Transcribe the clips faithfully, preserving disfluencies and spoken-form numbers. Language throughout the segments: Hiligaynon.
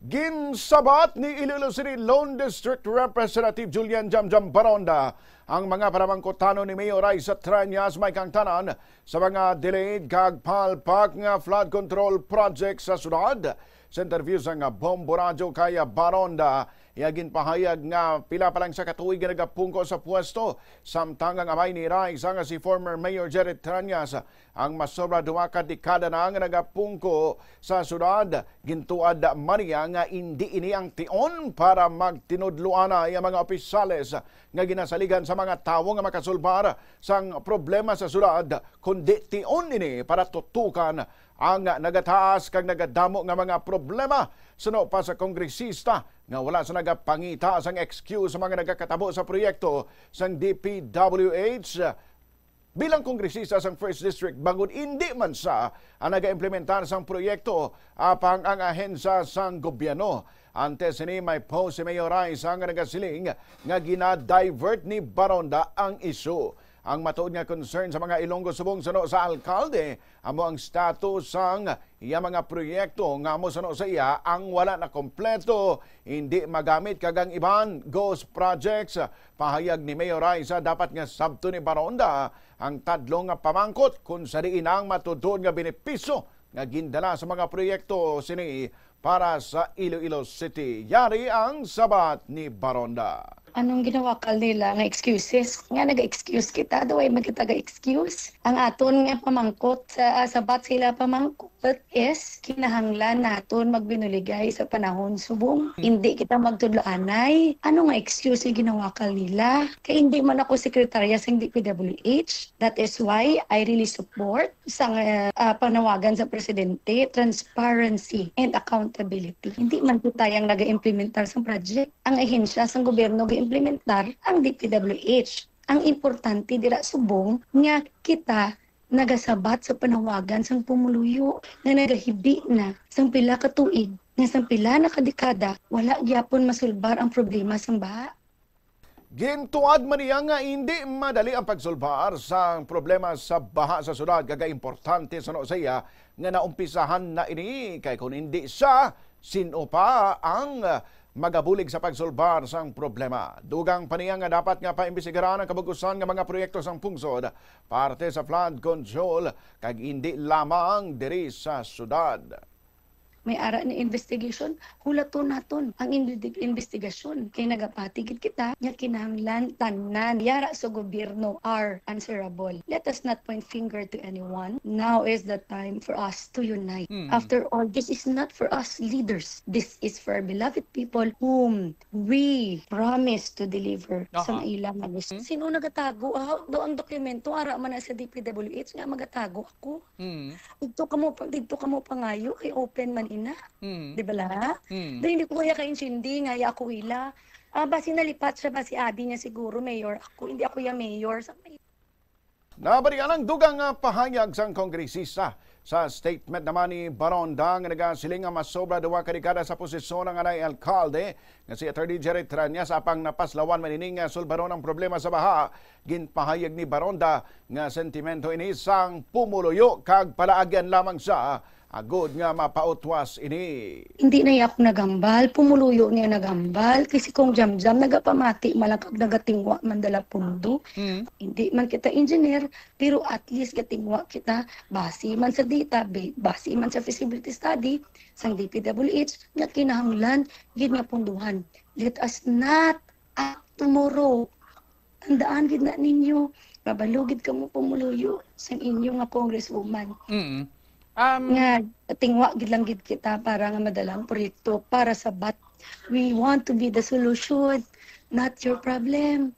Ginsabat ni Iloilo City Lone District Representative Julian Jamjam Baronda ang mga panamangkutanon ni Mayor Raisa Treñas, may kangtanan sa mga delayed kag palpak nga flood control project sa syudad. Sa interview sang Bombo Radyo kay Baronda, iya ginpahayag nga pila pa lang sa katuig nga nagapungko sa pwesto, samtang ang amay ni Raisa nga si former Mayor Jerry Treñas ang masobra duha ka dekada na nga nagapungko sa syudad. Gintuad man niya nga indi ini ang tion para magtinudloanay ang mga opisyales nga ginasaligan sa mga tawo nga makasulbar sang problema sa syudad, kundi tion ini para tutukan ang nagataas kag nagadamo nga mga problema. Suno pa sa kongresista nga wala sa nagapangita sang excuse sa mga nagakatabo sa proyekto sang D P W H. Bilang kongresista sang First District, bangod indi man sia ang nagaimplementar sang proyekto, apang ang ahensya sang gobyerno. Antes sini, may post si Mayor Raisa nga nagasiling nga gina-divert ni Baronda ang isyu. Ang matuod nga concern sa mga Ilonggo subong suno sa alkalde amo ang status sang iya mga proyekto nga amo suno sa iya ang wala na kompleto, hindi magamit, kag ang iban ghost projects. Pahayag ni Mayor Raisa, dapat nga sabton ni Baronda ang tadlong nga pamangkot kon sa diin ang matuod nga benepisyo nga gindala sa mga proyekto sini para sa Iloilo City. Yari ang sabat ni Baronda. Anong ginawakal nila nga excuses? Nga naga-excuse kita, duway man kita ga-excuse. Ang aton nga pamangkot, sa, ah, sabat sila pamangkot is kinahanglan naton magbinuligay sa panahon subong. Hmm. Hindi kita magtudloanay. Ano nga excuse nga ginawakal nila? Kay hindi man ako sekretarya sang D P W H. That is why I really support sang, ah, ah, panawagan sa presidente, transparency and accountability. Hindi man kita yang naga-implementar sang project. Ang ahensya sang gobyerno ga-implementar ang D P W H. Ang importante dira subong nga kita nagasabat sa panawagan sang pumuluyo nga nagahibi na sang pila ka tuig, nga sang pila na ka dekada wala gyapon masulbar ang problema sang baha. Gintuad man niya nga indi madali ang pagsulbar sang problema sa baha sa syudad, kag importante suno sa iya nga naumpisahan na ini, kay kon indi siya, sin-o pa ang magabulig sa pagsulbar sang problema. Dugang pa niya nga dapat nga paimbestigaran ang kabug-usan nga mga proyekto sang pungsod parte sa flood control, kag indi lamang diri sa syudad. May ara ni investigation, hulaton naton ang indi-, investigasyon, kay nagapati gid kita nga kinahanglan tanan yara sa gobyerno are answerable. Let us not point finger to anyone. Now is the time for us to unite. Mm. After all, this is not for us leaders. This is for our beloved people whom we promise to deliver sa, aha, ilang mga gusto. Hmm? Sino nagatago? Ah, do ang dokumento, ara man na sa D P W H nga magatago ako. Hmm. Dito kamo pa, dito kamo pangayo, kay open man ina. Hmm. Di ba la? Hmm. Do hindi ko kaya kaintindi nga ya ako ila. Ah, basi nalipat siya, basi abi niya siguro, mayor ako. Hindi ako ya mayor. Sa Nabalikan ang dugang nga pahayag sang kongresista. Sa statement naman ni Baronda nga nagasiling nga masobra duha ka dekada sa posisyon ang anay alkalde nga si Attorney Jerry Treñas, apang napaslawan man ini nga sulbaron ang problema sa baha. Ginpahayag ni Baronda nga sentimento ini sang pumuluyo kag palaagyan lamang siya agod nga mapautwas ini. Hindi na ako nagambal, pumuluyo niya nagambal, kasi kung jamjam nagapamati man lang kag nagatingwa man dala pundo. Mm. Hindi man kita engineer, pero at least gatingwa kita base man sa data, ba-, base man sa feasibility study sang D P W H nga kinahanglan gid nga punduhan. Let us not act tomorrow. Tandaan gid na ninyo, kabalo gid kamo pumuluyo sang inyo nga congresswoman. Mm. Um, nga tingwa gid lang gid kita para nga madala ang proyekto para sa bat. We want to be the solution, not your problem.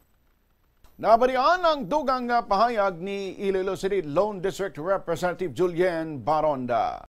Nabalian ang dugang nga pahayag ni Iloilo City Lone District Representative Julian Baronda.